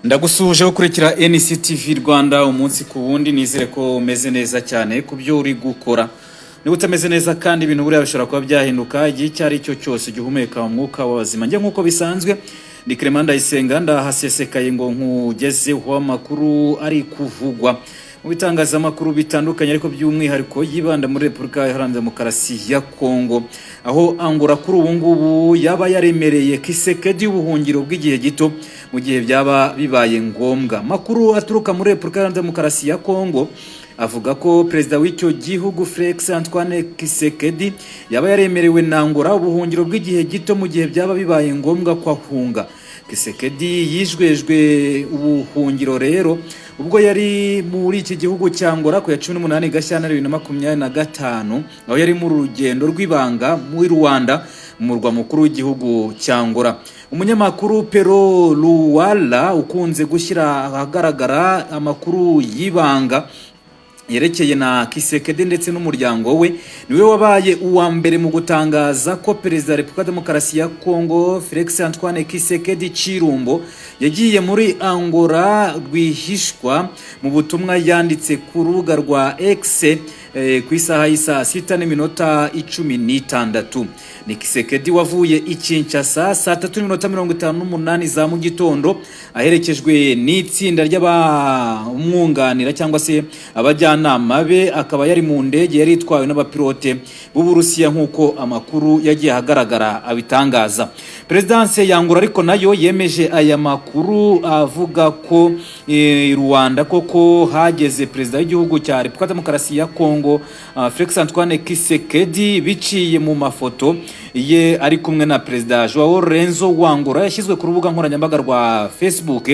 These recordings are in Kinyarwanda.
Ndagusuhuje gukurikira NCTV Rwanda umunsi ku wundi. Nizere ko umeze neza cyane ku byo uri gukora. Niba utameze neza kandi, ibintu buriya bishobora kuba byahinduka igihe icyo ari cyo cyose igihe uhumeka umwuka w'abazima. Njye nk'uko bisanzwe ni Clement Ndayisenga, ndahasesekaye ngo nkugezeho amakuru ari kuvugwa mu bitangazamakuru bitandukanye, ariko by'umwihariko yibanda muri Repubulika Iharanira Demokarasi ya Kongo, aho Angola kuri ubu ngubu yaba yaremereye Tshisekedi ubuhungiro bw'igihe gito mu gihe byaba bibaye ngombwa. Makuru aturuka muri Repubulika Iharanira Demokarasi ya Kongo avuga ko perezida w'icyo gihugu, Felix Antoine Tshisekedi, yaba yaremerewe na Angola ubuhungiro bw'igihe gito mu gihe byaba bibaye ngombwa ko ahunga. Tshisekedi yijejwe ubuhungiro rero ubwo yari muri iki gihugu cya Angola ku ya 18 Gashyantare 2025, aho yari mu rugendo rw'ibanga muri Luanda, mu murwa mukuru w'igihugu cya Angola. Umunyamakuru Pero Luwala, ukunze gushyira ahagaragara amakuru y'ibanga yerekeye na Tshisekedi ndetse n'umuryango we, niwe wabaye uwa mbere mu gutangaza ko perezida wa Repubulika Demokarasi ya Kongo, Felix Antoine Tshisekedi Tshilombo, yagiye muri Angola rwihishwa. Mu butumwa yanditse ku rubuga rwa X ku isaha y'isaa 6:16, ni Tshisekedi wavuye i Kinshasa saa 3:58 za mu gitondo, aherekejwe n'itsinda ry'abamwunganira cyangwa se abajyanama be, akaba yari mu ndege yari itwawe n'abapilote b'Uburusiya, nk'uko amakuru yagiye ahagaragara abitangaza. Perezidanse ya Angola ariko nayo yemeje aya makuru, avuga ko Luanda koko hageze perezida w'igihugu cya Repubulika Demokarasi ya Kongo, Felix Antoine Tshisekedi, biciye mu mafoto ye ari kumwe na perezida Joao Lourenço wa Angola yashyizwe ku rubuga nkoranyambaga rwa Facebook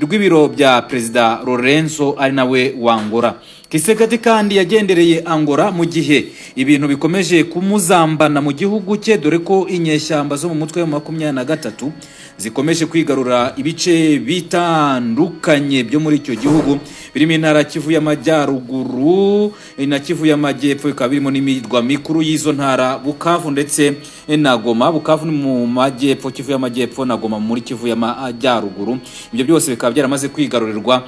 rw'ibiro bya perezida Lourenço, ari nawe wa Angola. Tshisekedi kandi yagendereye Angola mu gihe ibintu bikomeje kumuzambana mu gihugu cye, dore ko inyeshyamba zo mu mutwe wa 23 zikomeje kwigarura ibice bitandukanye byo muri icyo gihugu, birimo intara Kivu y'Amajyaruguru na Kivu y'Amajyepfo, bikaba birimo n'imirwa mikuru y'izo ntara, Bukavu ndetse na Goma. Bukavu ni mu majyepfo, Kivu y'Amajyepfo, na Goma muri Kivu y'Amajyaruguru. Ibyo byose bikaba byaramaze kwigarurirwa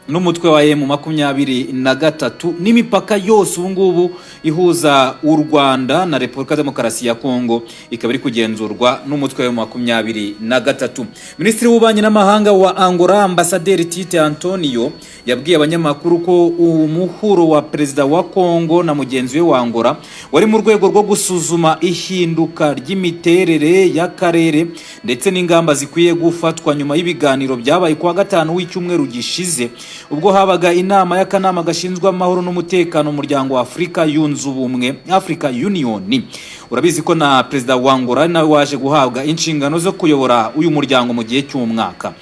n'umutwe wa M23, n'imipaka yose ubu ngubu ihuza u Rwanda na Repubulika Demokarasi ya Kongo ikaba iri kugenzurwa n'umutwe wa M23. Minisitiri w'Ububanyi n'Amahanga wa Angola, Ambasaderi Tite Antonio, yabwiye abanyamakuru ko umuhuro wa perezida wa Kongo na mugenzi we wa Angola wari mu rwego rwo gusuzuma ihinduka ry'imiterere y'akarere ndetse n'ingamba zikwiye gufatwa, nyuma y'ibiganiro byabaye kuwa gatanu w'icyumweru gishize, ubwo habaga inama y'akanama gashinzwe amahoro n'umutekano mu muryango wa Afurika Yunze Ubumwe, Africa Union. Urabizi ko na perezida wa Angola nawe waje guhabwa inshingano zo kuyobora uyu muryango mu gihe cy'umwaka.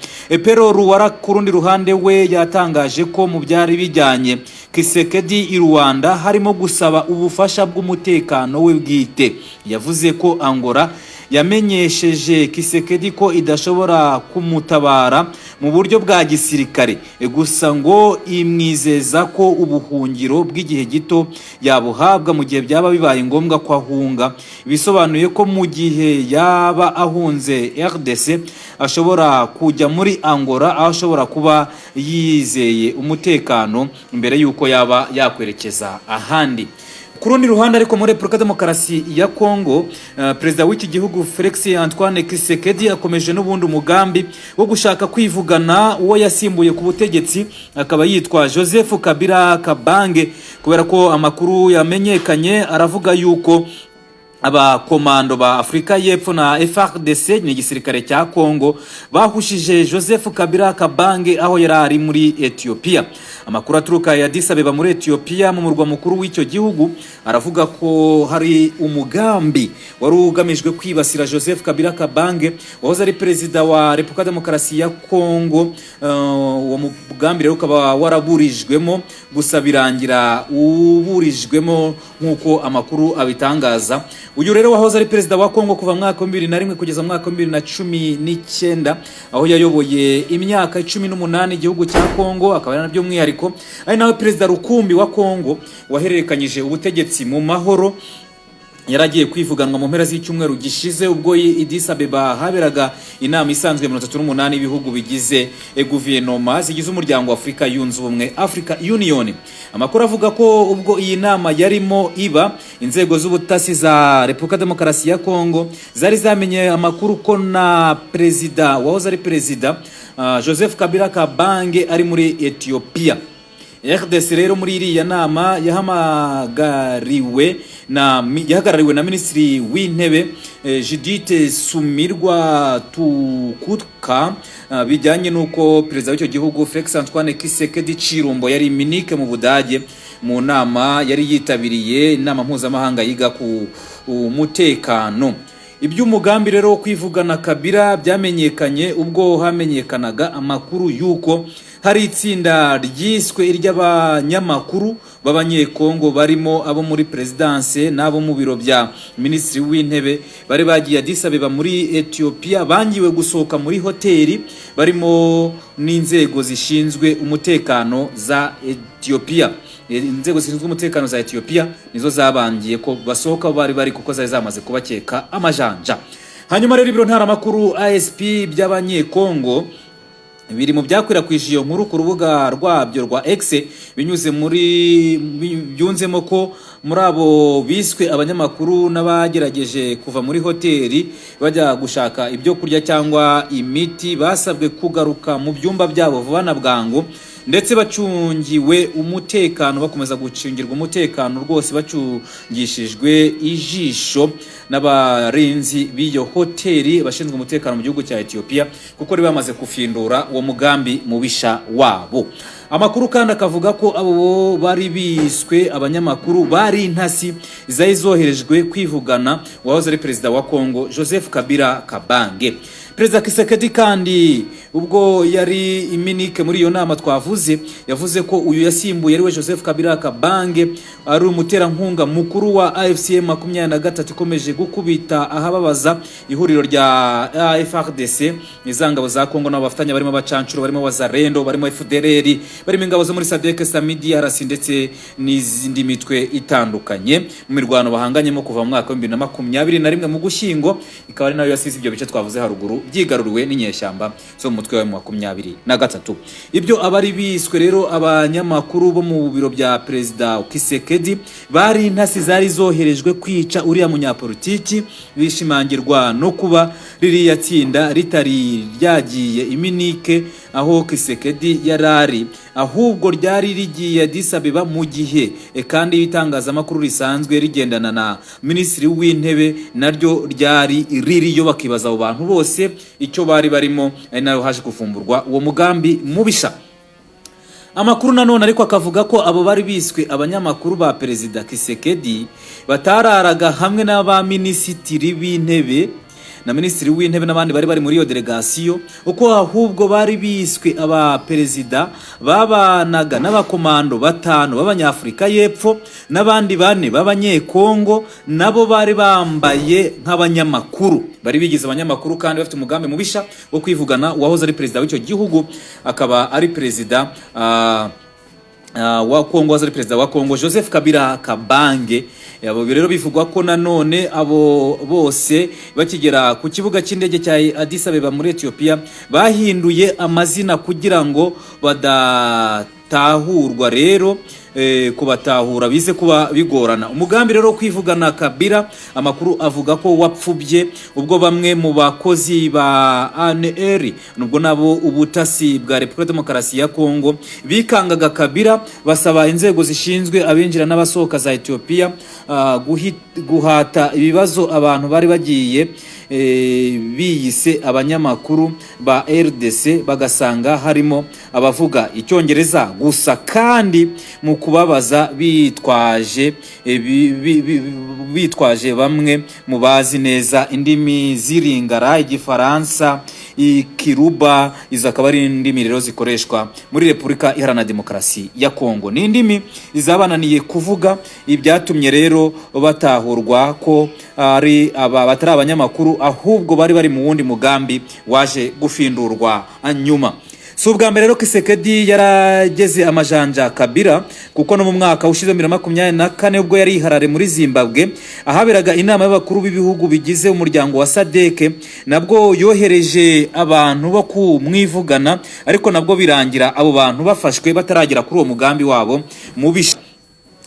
Pero Luwara ku rundi ruhande we yatangaje ko mu byari bijyanye Tshisekedi i Luanda harimo gusaba ubufasha bw'umutekano we bwite. Yavuze ko Angola yamenyesheje Tshisekedi ko idashobora kumutabara mu buryo bwa gisirikare, gusa ngo imwizeza ko ubuhungiro bw'igihe gito yabuhabwa mu gihe byaba bibaye ngombwa ko ahunga. Bisobanuye ko mu gihe yaba ahunze RDC ashobora kujya muri Angola, aho ashobora kuba yizeye umutekano mbere y'uko yaba yakwerekeza ahandi. Ku rundi ruhande ariko, muri Repubulika Demokarasi ya Kongo, perezida w'iki gihugu, Felix Antoine Tshisekedi, akomeje n'ubundi umugambi wo gushaka kwivugana uwo yasimbuye ku butegetsi, akaba yitwa Joseph Kabila Kabange, kubera ko amakuru yamenyekanye aravuga yuko abakomando ba Afurika y'Epfo na FARDC, ni igisirikare cya Kongo, bahushije Joseph Kabila Kabange aho yari ari muri Ethiopia. Amakuru aturuka ya Addis Abeba muri Ethiopia, mu murwa mukuru w'icyo gihugu, aravuga ko hari umugambi wari ugamijwe kwibasira Joseph Kabila Kabange wahoze ari perezida wa Repubulika Demokarasi ya Kongo. Uwo mugambi rero ukaba waraburijwemo, gusa birangira uburijwemo nk'uko amakuru abitangaza. Uyu rero wahoze ari perezida wa Kongo kuva mu mwaka wa 2001 kugeza mu mwaka wa 2019, aho yayoboye imyaka 18 igihugu cya Kongo, akaba ari by'umwihariko ari nawe perezida rukumbi wa Kongo wahererekanyije ubutegetsi mu mahoro. Yaragiye kwivuganwa mu mpera z'icyumweru gishize, ubwo i Addis Abeba haberaga inama isanzwe 38 y'ibihugu bigize guverinoma zigize Umuryango wa Afurika Yunze Ubumwe, Africa Union. Amakuru avuga ko ubwo iyi nama yarimo iba, inzego z'ubutasi za Repubulika Demokarasi ya Kongo zari zamenye amakuru ko na perezida wahoze ari perezida Joseph Kabila Kabange ari muri Ethiopia. RDC rero muri iriya nama yahamagariwe na yahagarariwe na Minisitiri w'Intebe Judith Suminwa Tukuka, bijyanye n'uko perezida w'icyo gihugu Felix Antoine Tshisekedi Tshilombo yari Munich mu Budage mu nama yari yitabiriye, inama mpuzamahanga yiga ku umutekano. Iby'umugambi rero wo kwivugana Kabila byamenyekanye ubwo hamenyekanaga amakuru y'uko hari itsinda ryiswe iry'abanyamakuru b'Abanyekongo, barimo abo muri perezidanse n'abo mu biro bya Minisitiri w'Intebe, bari bagiye Addis Abeba muri Ethiopia, bangiwe gusohoka muri hoteli barimo n'inzego zishinzwe umutekano za Ethiopia. Inzego zishinzwe umutekano za Ethiopia nizo zabangiye ko basohoka aho bari bari, kuko zari zamaze kubakeka amajanja. Hanyuma rero, ibiro ntaramakuru ASP by'Abanyekongo biri mu byakwirakwije iyo nkuru ku rubuga rwabyo rwa X, binyuze muri byunzemo ko muri abo biswe abanyamakuru n'abagerageje kuva muri hoteli bajya gushaka ibyo kurya cyangwa imiti basabwe kugaruka mu byumba byabo vuba na bwangu, ndetse bacungiwe umutekano, bakomeza gucungirwa umutekano rwose, bacungishijwe ijisho n'abarinzi b'iyo hoteli bashinzwe umutekano mu gihugu cya Ethiopia, kuko bari bamaze kufindura uwo mugambi mubisha wabo. Amakuru kandi akavuga ko abo bari biswe abanyamakuru bari intasi zari zoherejwe kwivugana uwahoze ari perezida wa Kongo Joseph Kabila Kabange. Perezida Tshisekedi kandi, ubwo yari i Munich muri iyo nama twavuze, yavuze ko uyu yasimbuye, ariwe Joseph Kabila Kabange, ari umuterankunga mukuru wa AFC M 23 ikomeje gukubita ahababaza ihuriro rya FARDC, izangabo za Kongo nabo bafatanya, barimo abacancuro, barimo Wazalendo, barimo FDLR, barimo ingabo zo muri SADC, SAMIDRC ndetse n'izindi mitwe itandukanye, mu mirwano bahanganyemo kuva mu mwaka wa 2021 mu Gushyingo, ikaba ari nayo yasize ibyo bice twavuze haruguru byigaruriwe n'inyeshyamba zo mu mutwe wa 23. Ibyo abari biswe rero abanyamakuru bo mu biro bya Perezida Tshisekedi bari intasi zari zoherejwe kwica uriya munyapolitiki bishimangirwa no kuba ririya tsinda ritari ryagiye i Munich aho Tshisekedi yari ari, ahubwo ryari rigiye Addis Abeba, mu gihe kandi itangazamakuru risanzwe rigendana na Minisitiri w'Intebe naryo ryari ririyo. Bakibaza abo bantu bose icyo bari barimo, ari nayo haje kuvumburwa uwo mugambi mubisha. Amakuru nanone ariko akavuga ko abo bari biswe abanyamakuru ba Perezida Tshisekedi batararaga hamwe n'abaminisitiri b'intebe na Minisitiri w'Intebe n'abandi bari bari muri iyo delegasiyo, uko ahubwo bari biswe aba perezida babanaga n'abakomando batanu b'Abanyafurika y'Epfo n'abandi bane b'Abanyekongo, nabo bari bambaye nk'abanyamakuru, bari bigize abanyamakuru kandi bafite umugambi mubisha wo kwivugana uwahoze ari perezida w'icyo gihugu, akaba ari perezida wa Kongo, wahoze ari perezida wa Kongo Joseph Kabila Kabange. Abo rero bivugwa ko nanone abo bose bakigera ku kibuga cy'indege cya Addis Abeba muri Ethiopia bahinduye amazina kugira ngo badatahurwa. Rero kubatahura bize kuba bigorana. Umugambi rero wo kwivugana Kabila, amakuru avuga ko wapfubye ubwo bamwe mu bakozi ba ANR, nubwo nabo ubutasi bwa Repubulika Demokarasi ya Kongo, bikangaga Kabila, basaba inzego zishinzwe abinjira n'abasohoka za Ethiopia guhata ibibazo abantu bari bagiye biyise abanyamakuru ba RDC, bagasanga harimo abavuga Icyongereza gusa, kandi mu kubabaza bitwaje bitwaje bamwe mu bazi neza indimi z'Iringara, Igifaransa, Ikiruba. Izo akaba ari indimi rero zikoreshwa muri Repubulika Iharanira Demokarasi ya Kongo. Ni indimi zabananiye kuvuga, ibyatumye rero batahurwa ko ari aba batari abanyamakuru, ahubwo bari bari mu wundi mugambi waje gufindurwa nyuma. Si ubwa mbere rero Tshisekedi yarageze amajanja Kabila, kuko no mu mwaka ushize 2024, ubwo yari i Harare muri Zimbabwe ahaberaga inama y'abakuru b'ibihugu bigize umuryango wa SADC, nabwo yohereje abantu bo kumwivugana, ariko nabwo birangira abo bantu bafashwe bataragera kuri uwo mugambi wabo mubisha.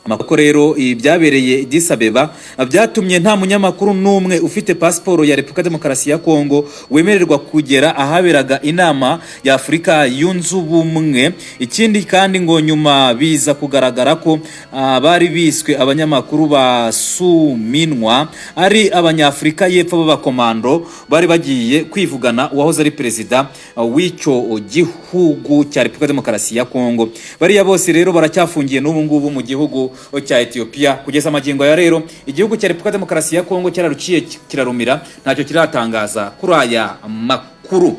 Amakuru rero, ibyabereye Addis Abeba byatumye nta munyamakuru n'umwe ufite pasiporo ya Repubulika Demokarasi ya Kongo wemererwa kugera ahaberaga inama ya Afurika Yunze Ubumwe. Ikindi kandi, ngo nyuma biza kugaragara ko bari biswe abanyamakuru ba Suminwa ari Abanyafurika y'Epfo b'abakomando bari bagiye kwivugana uwahoze ari perezida w'icyo gihugu cya Repubulika Demokarasi ya Kongo. Bariya bose rero baracyafungiye n'ubu ngubu mu gihugu cya Ethiopia. Kugeza amagingo ya rero, igihugu cya Repubulika Demokarasi ya Kongo cyararuciye kirarumira, ntacyo kiratangaza kuri aya makuru.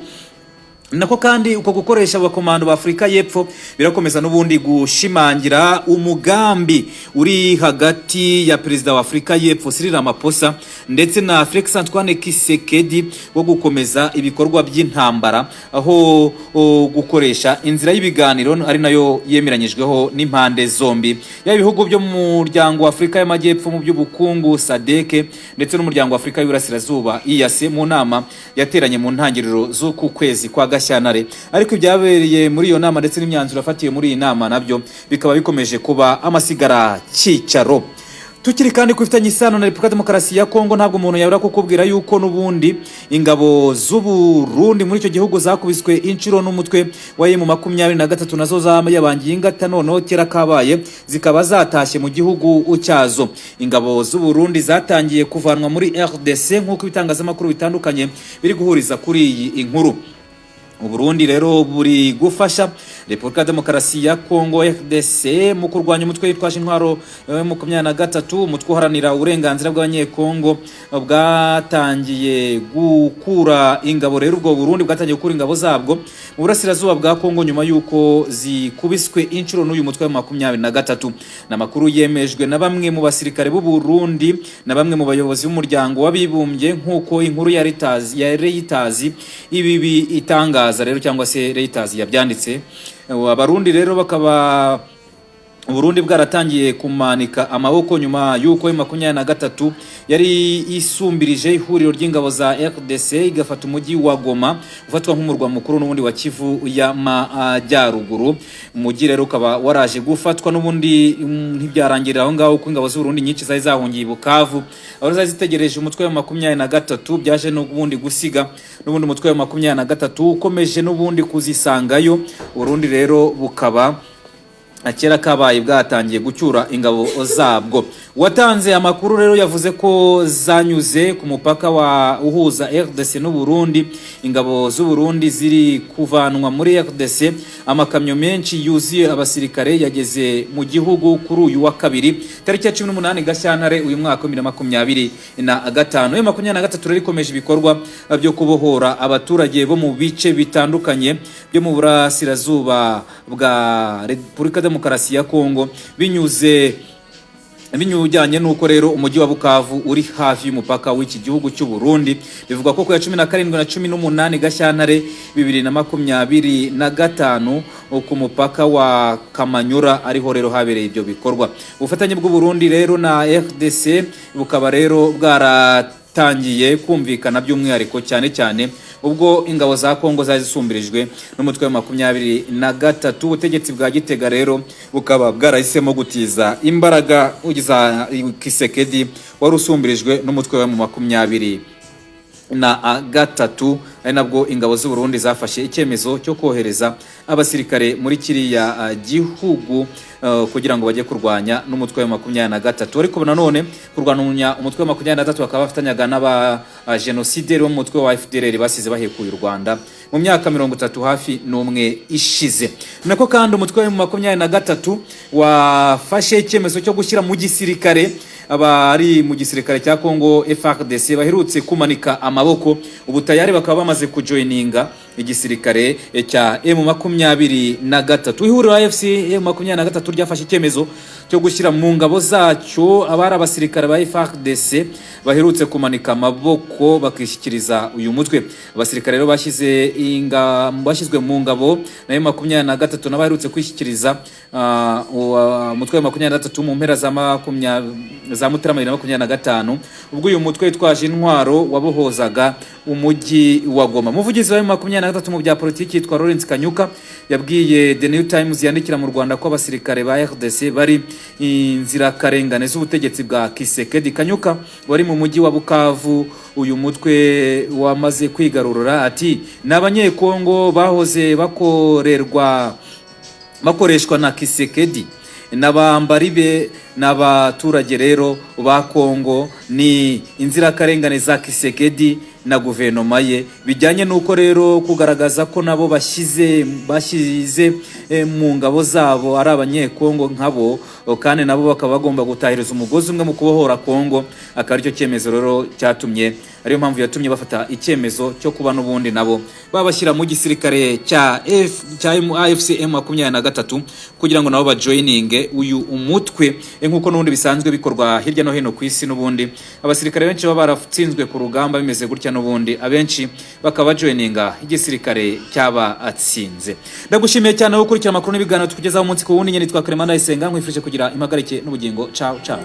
Nako kandi uko gukoresha abakomando ba Afurika y'Epfo birakomeza n'ubundi gushimangira umugambi uri hagati ya perezida wa Afurika y'Epfo Cyril Ramaphosa ndetse na Felix Antoine Tshisekedi wo gukomeza ibikorwa by'intambara, aho gukoresha inzira y'ibiganiro ari nayo yemeranyijweho n'impande zombi, yaba ibihugu byo mu muryango wa Afurika y'Amajyepfo mu by'ubukungu SADC ndetse n'umuryango wa Afurika y'Iburasirazuba EAC, mu nama yateranye mu ntangiriro z'uku kwezi kwa Gashyantare. Ariko ibyabereye muri iyo nama ndetse n'imyanzuro yafatiwe muri iyi nama nabyo bikaba bikomeje kuba amasigara cyicaro. Tukiri kandi ku ifitanye isano na Repubulika Demokarasi ya Kongo, ntabwo umuntu yabura kukubwira yuko n'ubundi ingabo z'u Burundi muri icyo gihugu zakubiswe inshuro n'umutwe wa M23, nazo yabangiye ingata, noneho kera kabaye zikaba zatashye mu gihugu cyazo. Ingabo z'u Burundi zatangiye kuvanwa muri RDC nk'uko ibitangazamakuru bitandukanye biri guhuriza kuri iyi inkuru. Uburundi rero buri gufasha Repubulika Demokarasi ya Kongo RDC mu kurwanya umutwe witwaje intwaro 23, umutwe uharanira uburenganzira bw'Abanyekongo. Bwatangiye gukura ingabo rero, ubwo Burundi bwatangiye gukura ingabo zabwo mu burasirazuba bwa Kongo nyuma y'uko zikubiswe inshuro n'uyu mutwe wa 23. Ni amakuru yemejwe na bamwe mu basirikare b'u Burundi na bamwe mu bayobozi b'umuryango w'abibumbye, nk'uko inkuru ya Reuters ibi itangaza rero, cyangwa se Reuters yabyanditse. Abarundi rero bakaba Uburundi bwaratangiye kumanika amaboko nyuma y'uko 23 yari isumbirije ihuriro ry'ingabo za RDC, igafata umujyi wa Goma ufatwa nk'umurwa mukuru n'ubundi wa Kivu y'Amajyaruguru. Umujyi rero ukaba waraje gufatwa n'ubundi. Ntibyarangirira aho ngaho, kuko ingabo z'Uburundi nyinshi zari zahungiye i Bukavu aho zari zitegereje umutwe wa 23. Byaje n'ubundi gusiga n'ubundi umutwe wa 23 ukomeje n'ubundi kuzisangayo. Uburundi rero bukaba kera kabaye bwatangiye gucyura ingabo zabwo. Uwatanze amakuru rero yavuze ko zanyuze ku mupaka wa uhuza RDC n'u Burundi. Ingabo z'u Burundi ziri kuvanwa muri RDC. Amakamyo menshi yuzuye abasirikare yageze mu gihugu kuri uyu wa kabiri, tariki ya 18 Gashyantare uyu mwaka wa 2025. 23 rero ikomeje ibikorwa byo kubohora abaturage bo mu bice bitandukanye byo mu burasirazuba bwa Repubulika Demokarasi ya Kongo, binyuze binyujyanye n'uko rero umujyi wa Bukavu uri hafi y'umupaka w'iki gihugu cy'u Burundi. Bivugwa ko ku ya 17 na 18 Gashyantare 2025, ku mupaka wa Kamanyura ariho rero habereye ibyo bikorwa. Ubufatanye bw'u Burundi rero na RDC bukaba rero bwaratangiye kumvikana by'umwihariko cyane cyane ubwo ingabo za Kongo zari zisumbirijwe n'umutwe wa 23. Ubutegetsi bwa Gitega rero bukaba bwarahisemo gutiza imbaraga za Tshisekedi wari usumbirijwe n'umutwe wa 23, ari nabwo ingabo z'u Burundi zafashe icyemezo cyo kohereza abasirikare muri kiriya gihugu kugira ngo bajye kurwanya n'umutwe wa 23. Ariko nanone kurwanya umutwe wa 23 bakaba bafatanyaga n'aba genosideri bo mu mutwe wa FDLR basize bahekuye u Rwanda mu myaka 31 hafi n'umwe ishize. Nako kandi umutwe wa 23 wafashe icyemezo cyo gushyira mu gisirikare abari mu gisirikare cya Congo FARDC baherutse kumanika amaboko. Ubu tayari bakaba bamaze kujoininga igisirikare cya M23. Ihuriro AFC M23 ryafashe icyemezo cyo gushyira mu ngabo zacyo abari abasirikare ba FARDC baherutse kumanika amaboko bakishyikiriza uyu mutwe. Abasirikare rero bashyizwe mu ngabo na M23 n'abaherutse kwishyikiriza umutwe wa 23 mu mpera za Mutarama 2025, ubwo uyu mutwe witwaje intwaro wabohozaga umujyi wa Goma. Umuvugizi wa M23 mu bya politiki yitwa Lawrence Kanyuka yabwiye The New Times yandikira mu Rwanda ko abasirikare ba RDC bari inzirakarengane z'ubutegetsi bwa Tshisekedi. Kanyuka wari mu mujyi wa Bukavu uyu mutwe wamaze kwigarurura ati: "Ni Abanyekongo bahoze bakoreshwa na Tshisekedi n'abambari be n'abaturage rero ba Kongo, ni inzirakarengane za Tshisekedi na guverinoma ye." Bijyanye n'uko rero kugaragaza ko nabo bashyize mu ngabo zabo ari Abanyekongo nkabo, kandi nabo bakaba bagomba gutahiriza umugozi umwe mu kubohora Kongo, akaba aricyo cyemezo rero cyatumye, ariyo mpamvu yatumye bafata icyemezo cyo kuba n'ubundi nabo babashyira mu gisirikare cya AFC M 23 kugira ngo nabo bajoininge uyu umutwe, nk'uko n'ubundi bisanzwe bikorwa hirya no hino ku isi. N'ubundi abasirikare benshi baba baratsinzwe ku rugamba bimeze gutya, n'ubundi abenshi bakaba bajoininga igisirikare cyabatsinze. Ndagushimiye cyane wowe ukurikira amakuru n'ibiganiro tukugezaho umunsi ku wundi. Nyine nitwa Clement Ndayisenga, nkwifurije kugira impagarike n'ubugingo. Ciao ciao.